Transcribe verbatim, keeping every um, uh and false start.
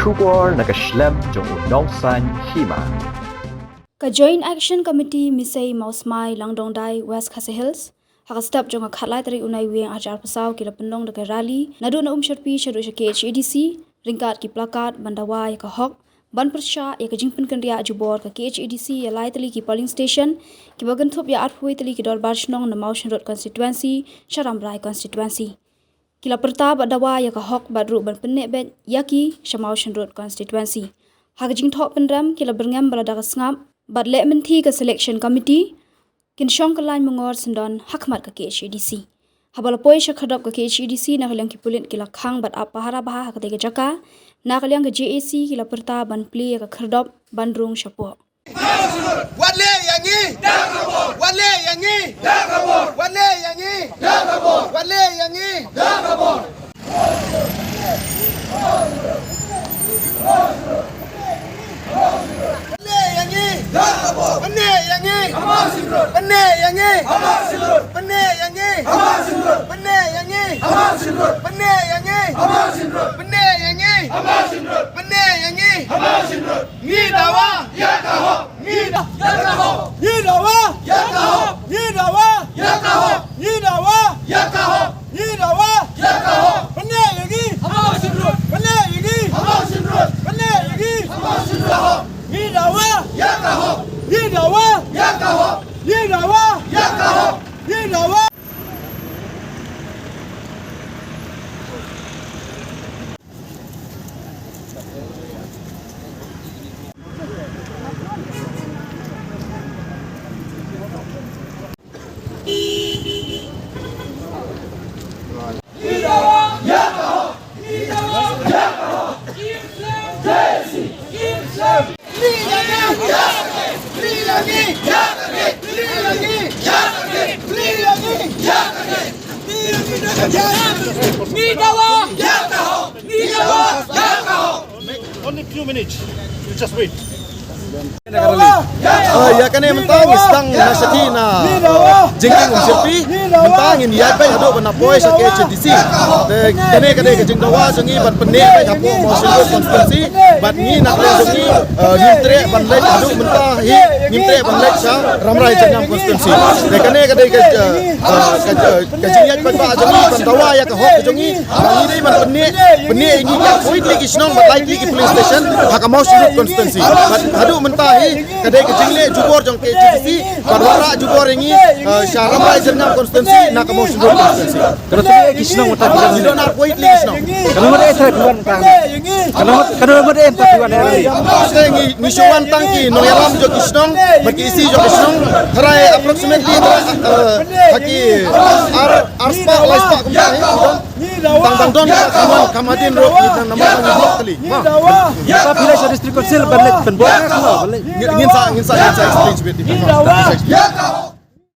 Khubor na ka shlem jong u Nongsaiñ Hima. Ka Joint Action Committee Misei Mawsmai Langdongdai West Khasi Hills ha ka step jong ka khatlai tarik u Naiwieng arhajar arphew saw ki la pynlong da ka rally naduh na Umshyrpi shaduh sha K H A D C ryngkat ki placard ban dawa ïa ka hok ban pyrshah ïa ka jingpynkynriah jubor ka K H A D C ïa lai tylli ki polling station kiba kynthup ïa arphew tylli ki dorbar shnong na Mawshynrut constituency sha Rambrai constituency. Ki la pyrta bad dawa ïa ka hok bad ruh ban pynneh beit ïa ki sha Mawshynrut constituency. Ha ka jingthoh pynrem ki la byrngem ba lada ka sngap bad leh mynthi ka selection committee kin shong kyllaiñ mungor syndon ha khmat ka K H A D C. Haba la poi sha khyrdop ka K H A D C na ka liang ki pulit ki la khang bad ap pahara bha ha katei ka jaka. Na ka liang ka J A C ki la pyrta ban plie ïa ka khyrdop ban rung shapoh. Wat leh ïa ngi. Wat leh ïa ngi. Wat leh ïa ngi. Wat leh ïa ngi. Wat leh ïa ngi. Wat leh ïa ngi. Wat leh ïa ngi. Wat leh ïa ngi. Ngi dawa. Ïa ka hok. Ngi da-, ïa ka hok. Ngi dawa. Ïa ka hok. Ngi dawa. Ïa ka hok. Ngi dawa. Ïa ka hok. Ngi dawa. Ïa ka hok. Pynneh ïa ngi. Haba shin rut. Pynneh ïa ngi. Haba shin rut. Pynneh ïa ngi. Haba shin rut. Ngi dawa. Ïa ka hok. Ngi dawa. Ïa ka hok. Ngi dawa. Ïa ka hok. Ngi dawa. Only few minutes. You just wait. Uh, ïa kane mynta ngi sdang na shatei na, uh, jingkieng Umshyrpi. Mynta ngin ïaid beit haduh ban poi sha K H A D C. Te kane ka dei ka jingdawa jong ngi ban pynneh beit hapoh Mawshynrut constituency. Bad ngi na ka liang jong ngi, uh, ngim treh ban leit haduh mynta hi, ngim treh ban leit sha Rambrai Jyrngam constituency. Te kane ka dei ka, uh, uh, ka, uh, ka jingïaid paidbah jong ngi ban dawa ïa ka hok jong ngi. Ba ngi dei ban pynneh, pynneh ïa ngi ïa arphew tylli ki shnong bad lai tylli ki polling station ha ka Mawshynrut constituency. Bad haduh mynta hi ka dei ka jingleh jubor jong K H A D C bad wanrah jubor ïa ngi, eh, sha Rambrai Jyrngam constituency na ka Mawshynrut constituency. Ka don arphew tylli ki shnong. Ka don arphew tylli ki shnong. Ka don arphew tylli ki shnong. Ka don arphew tylli ki shnong. Ka don arphew tylli ki shnong. Te ngi, ngi shu wan tang ki nongïalam jong ki shnong bad ki E C jong ki shnong. Tharai approximately tharai, eh, ha ki ar, ar spah, lai spah kumta hi. Tang, tang don ka kham, kham hadien ruh ngi tang namar ngi block kali. Ngi dawa. Ka phi leit sha District Council ban leit pynbor ka kham ban leit. Ngin, ngin sa, ngin sa, ngin sa exchange bit. Ngi dawa.